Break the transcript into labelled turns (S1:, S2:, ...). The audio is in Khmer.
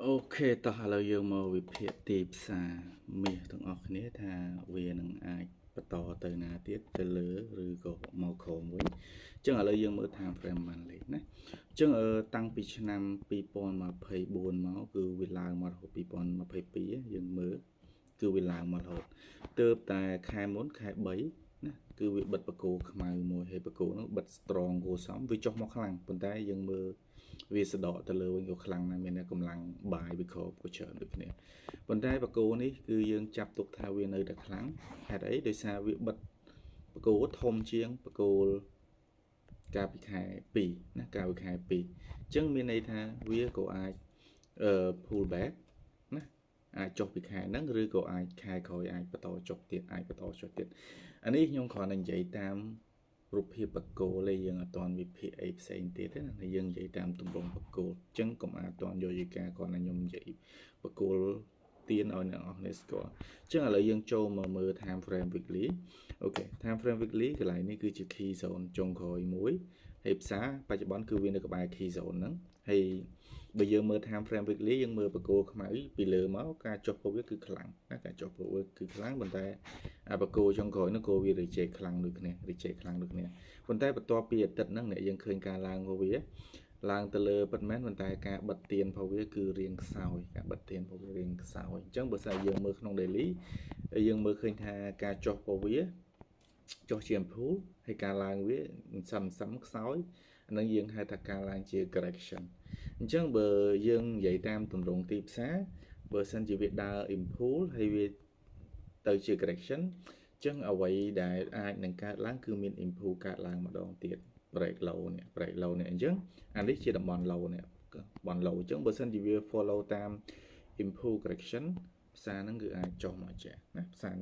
S1: OK តោះឥឡូវយើងមកវិភាគទីផ្សារមាសទាំងអស់គ្នាថាវានឹងអាចបន្តទៅណាទៀតទៅលើឬក៏មកក្រោមវិញអញ្ចឹងឥឡូវយើងមើល time frame monthly ណា។អញ្ចឹងតាំងពីឆ្នាំ2024មកគឺវាឡើងមករហូត2022យើងមើលគឺវាឡើងមករហូតទើបតែខែមុនខែ3ណាគឺវាបិទបកគោខ្មៅមួយហើយបកគោនោះបិទ strong គួរសមវាចុះមកខ្លាំងប៉ុន្តែយើងមើលវាសដកទៅលើវិញក៏ខ្លាំងណាស់មានកម្លាំងបាយវាគ្របក៏ច្រើនដូចគ្នាប៉ុន្តែបកគោនេះគឺយើងចាប់ទុកថាវានៅតែខ្លាំងហេតុអីដោយសារវាបិទបកគោធំជាងបកគោកាលពីខែ2ណាកាលពីខែ2អញ្ចឹងមានន័យថាវាក៏អាចអឺ pull back ណាអាចចុះពីខែហ្នឹងឬក៏អាចខែក្រោយអាចបន្តចុះទៀតអាចបន្តចុះទៀតអានេះខ្ញុំគ្រាន់តែនិយាយតាមរូបភាពបកគោលេយើងអត់ទាន់វិភាគអីផ្សេងទៀតទេណាយើងនិយាយតាមទម្រង់បកគោអញ្ចឹងកុំអាចទាន់យកយីការគ្រាន់តែខ្ញុំនិយាយបកគោទៀនឲ្យអ្នកនរគ្នាស្គាល់អញ្ចឹងឥឡូវយើងចូលមកមើល time frame weekly។ OK time frame weekly កន្លែងនេះគឺជា key zone ចុងក្រោយមួយហើយផ្សារបច្ចុប្បន្នគឺវានៅក្បែរ key zone ហ្នឹងហើយបើយើងមើល time frame weekly យើងមើលបកគោខ្មៅពីលើមកការចុះរបស់វាគឺខ្លាំងណាការចុះរបស់វាគឺខ្លាំងប៉ុន្តែអាបកគោចុងក្រោយនោះក៏វា reject ខ្លាំងដូចគ្នា reject ខ្លាំងដូចគ្នាប៉ុន្តែបន្ទាប់ពីអាទិត្យហ្នឹងអ្នកយើងឃើញការឡើងរបស់វាឡើងទៅលើពិតមែនប៉ុន្តែការបិទទៀនរបស់វាគឺរៀងខ្សោយការបិទទៀនរបស់វារៀងខ្សោយអញ្ចឹងបើសិនយើងមើលក្នុង daily យើងមើលឃើញថាការចុះរបស់វាចុះជា impulse ហើយការឡើងវាសឹមសឹមខ្សោយអានឹងយើងហៅថាការឡើងជា correction។ អញ្ចឹងបើយើងនិយាយតាមទម្រង់ទីផ្សារបើសិនជាវាដើរ impulse ហើយវាទៅជា correction អញ្ចឹងអ្វីដែលអាចនឹងកើតឡើងគឺមាន impulse កើតឡើងម្ដងទៀត break low នេះ break low នេះអញ្ចឹងអានេះជាតំបន់ low នេះតំបន់ low អញ្ចឹងបើសិនជាវា follow តាម impulse correction ផ្សារហ្នឹងគឺអាចចុះមកចាណាផ្សារហ្នឹង